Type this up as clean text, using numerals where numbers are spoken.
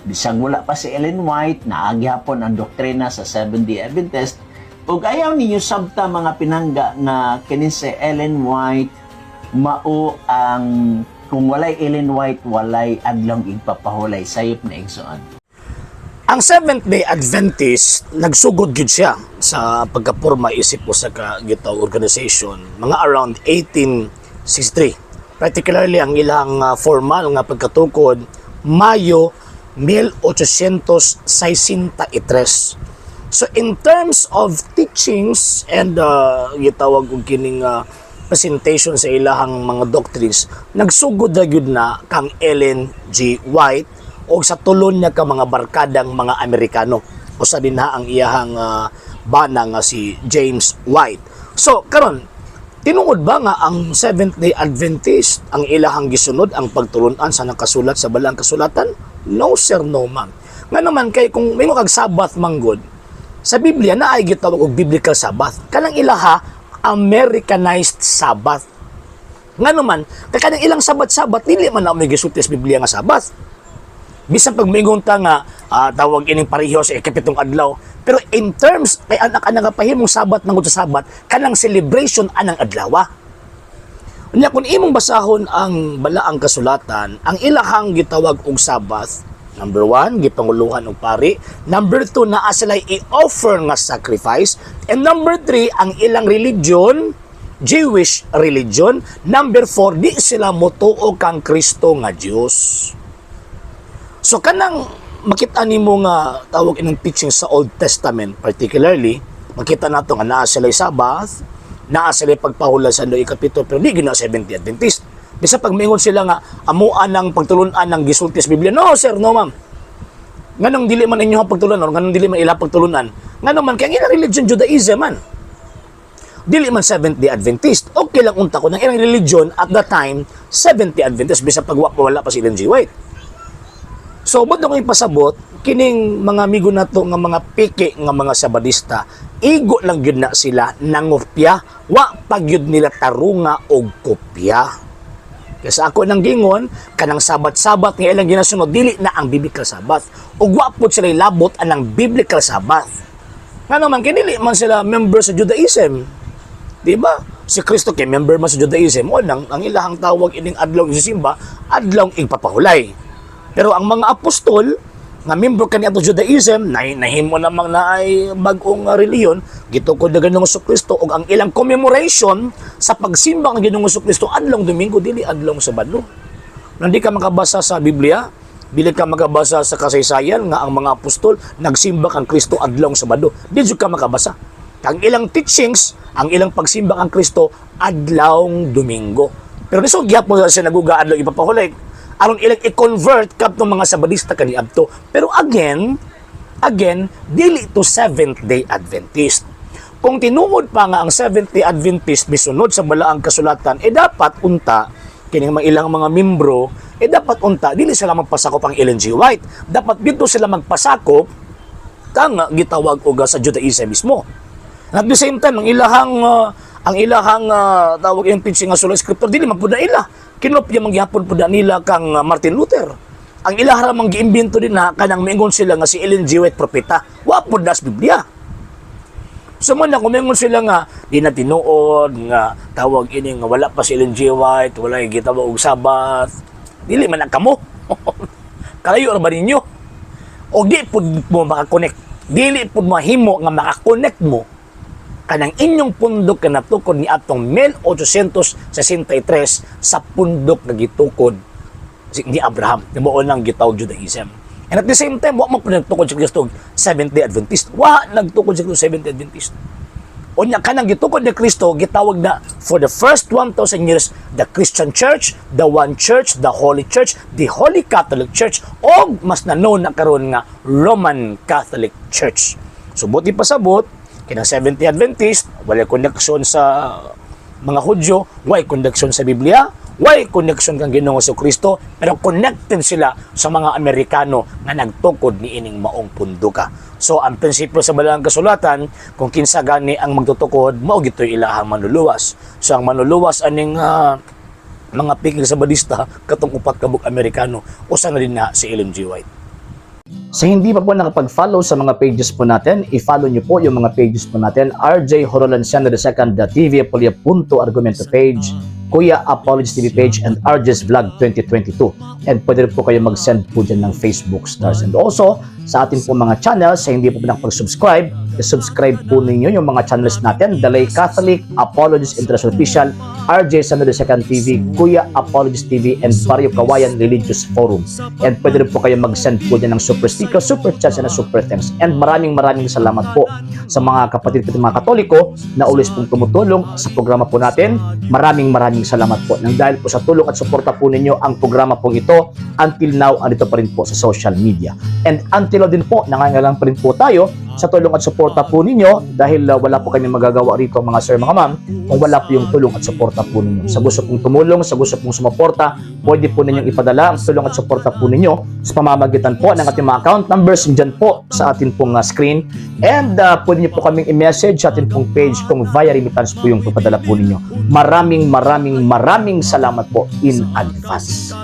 Bisag wala pa si Ellen White, naa gihapon ang doktrina sa Seventh-day Adventist. Ug ayaw ninyo sabta, mga pinangga, nga kini si Ellen White mao ang kung walay Ellen White, walay Adlong Igpapahulay. Sayop na, igsoon. Ang Seventh-day Adventist, nagsugod gyud siya sa pagkaporma isip usa ka gitawag organization mga around 1863. Particularly ang ilang formal nga pagkatukod, Mayo 1863. So in terms of teachings and gitawag og kining presentation sa ilahang mga doctrines, nagsugod na gyud na kang Ellen G. White o sa tulon niya ka mga barkadang mga Amerikano. Usa din ha ang iyahang bana nga si James White. So karon, tinuod ba nga ang Seventh-day Adventist, ang ilahang gisunod ang pagtulunan sa nakasulat sa balaang kasulatan? No sir, no ma'am. Nga naman kay kung may kag Sabbath manggod, sa Biblia na ay gitawag og biblical Sabbath. Kanang ilaha, Americanized Sabbath. Nga naman, kay kanang ilang Sabat-Sabat, dili man na may gisulti sa Biblia nga Sabbath. Bisan pag moingon ta nga tawag ining pareho sa ikapitong adlaw, pero in terms kay anak anak nga pahimong Sabat nangod sa Sabat, kanang celebration anang adlaw. Unya kung imong basahon ang balaang kasulatan, ang ilahang gitawag og Sabbath, number one, gipanguluhan og pari. Number two, naa sila i-offer nga sacrifice. And number three, ang ilang religion, Jewish religion. Number four, di sila motuo kang Kristo nga Dios. So kanang makita nimo nga tawag inang teaching sa Old Testament particularly, makita nato nga naa sila Sabbath, naa sila pagpahulay sa adlaw ikapito, pero di gyud na Seventh-day Adventist. Bisa pag mingon sila nga amuan ng pagtulunan ng gisulti sa Biblia. No sir, no ma'am. Nganong dili man inyo ang pagtulunan, nganong dili man ila pagtulunan? Ngano man kay ang ilang religion Judaism man. Dili man Seventh-day Adventist. Okay lang unta ko ng ilang religion at the time Seventh-day Adventist bisa pag wala pa si Ellen G. White. So, ba't ko ipasabot, kining mga amigo nato nga mga piki nga mga Sabadista, igo lang gyud na sila nangopya, wa pa gyud nila tarunga og kopya. Kaya sa ako nang gingon, kanang Sabat-Sabat nga ilang ginasunod, dili na ang biblical Sabbath. Ug wa pod sila labot anang biblical Sabbath. Nga naman, kinili man sila member sa Judaism. Di ba? Si Kristo kay member man sa Judaism, o nang ang ilahang tawag ining adlaw isisimba, Adlaw Igpapahulay. Pero ang mga apostol nga member kani ato Judaism, nahimo namang na ay bag-ong relihiyon, gitukod na Ginoong Kristo ug ang ilang commemoration sa pagsimba ng Ginoong Kristo, adlong Domingo, dili adlong Sabado. Nandi ka makabasa sa Biblia, dili ka makabasa sa kasaysayan nga ang mga apostol nagsimba kang Kristo adlong Sabado. Di jud ka makabasa. Ang ilang teachings, ang ilang pagsimba kang Kristo adlawng Domingo. Pero niso gihapon sa sinaguga adlaw ipapahulay aron ilang i-convert kadtong mga Sabadista kaniadto. Pero again, again, dili to Seventh Day Adventist. Kung tinuod pa nga ang Seventh Day Adventist misunod sa balaang kasulatan, eh dapat unta kining mga ilang mga membro, eh dapat unta dili sila magpasakop ang Ellen G. White. Dapat dito sila magpasakop kang gitawag og sa Judaism mismo. And at the same time, ang ilahang tawag yung teaching nga sola scriptura, dili man pud na ila. Kinopya man gihapon pud na nila kang Martin Luther. Ang ilaha ra man giimbento din na kanang miingon sila nga si Ellen G. White propeta. Wa pud na sa Biblia. So man na kung mingon sila nga di na tinuod nga tawag ini nga wala pa si Ellen G. White, wala gitawag og Sabbath. Dili man na kamo. Kalayo ra ba ninyo? O di pud mo makakonect. Dili pud mahimo nga makakonect mo kanang inyong pundok nga natukod ni atong 1863 sa pundok nga gitukod ni Abraham na mao nang gitawag Judaism. And at the same time, wa man pud nagtukod si Kristo Seventh-day Adventist. Wa nagtukod si Kristo Seventh-day Adventist. Unya kanang gitukod ni Kristo gitawag na for the first 1,000 years the Christian Church, the One Church, the Holy Church, the Holy Catholic Church, og mas na known na karon nga Roman Catholic Church. So buti pasabot kinang Seventh-day Adventist wala connection sa mga Hudyo, way connection sa Biblia, way connection kang Ginoong Kristo, pero connected sila sa mga Amerikano nga nagtukod ni ining maong punduka. So ang prinsipyo sa balaang kasulatan, kung kinsa gani ang magtutukod, mao gito'y ilahang manluluwas. So ang manluluwas aning mga pikil Sabadista, katong upat kabuk Amerikano, usa na din na si Ellen G. White. Sa hindi pa po nakapag-follow sa mga pages po natin, i-follow nyo po yung mga pages po natin. RJ Horolanciano II, TV Apolia Punto Argumento page, Kuya Apologies TV page, and RJ's Vlog 2022. And pwede rin po kayo mag-send po dyan ng Facebook stars. And also, sa atin po mga channels, sa hindi po nakapag-subscribe, i-subscribe po ninyo yung mga channels natin: The Lay Catholic, Apologies International Official, RJ Sano II TV, Kuya Apologies TV, and Barrio Kawayan Religious Forum. And pwede rin po kayo mag-send po dyan ng super sticker, super chats, and super thanks. And maraming maraming salamat po sa mga kapatid ko, mga Katoliko na always pong tumutulong sa programa po natin. Maraming maraming salamat po. Nang dahil po sa tulong at suporta po ninyo, ang programa pong ito until now andito pa rin po sa social media. And until now din po, nangangailangan pa rin po tayo sa tulong at suporta po ninyo dahil wala po kami magagawa rito, mga sir, mga ma'am, kung wala po yung tulong at suporta po ninyo. Sa gusto pong tumulong, sa gusto pong sumuporta, pwede po ninyong ipadala ang tulong at suporta po ninyo sa pamamagitan po ng ating mga account numbers dyan po sa atin pong screen. And pwede niyo po kaming i-message sa atin pong page kung via remittance po yung papadala po ninyo. Maraming maraming maraming salamat po in advance.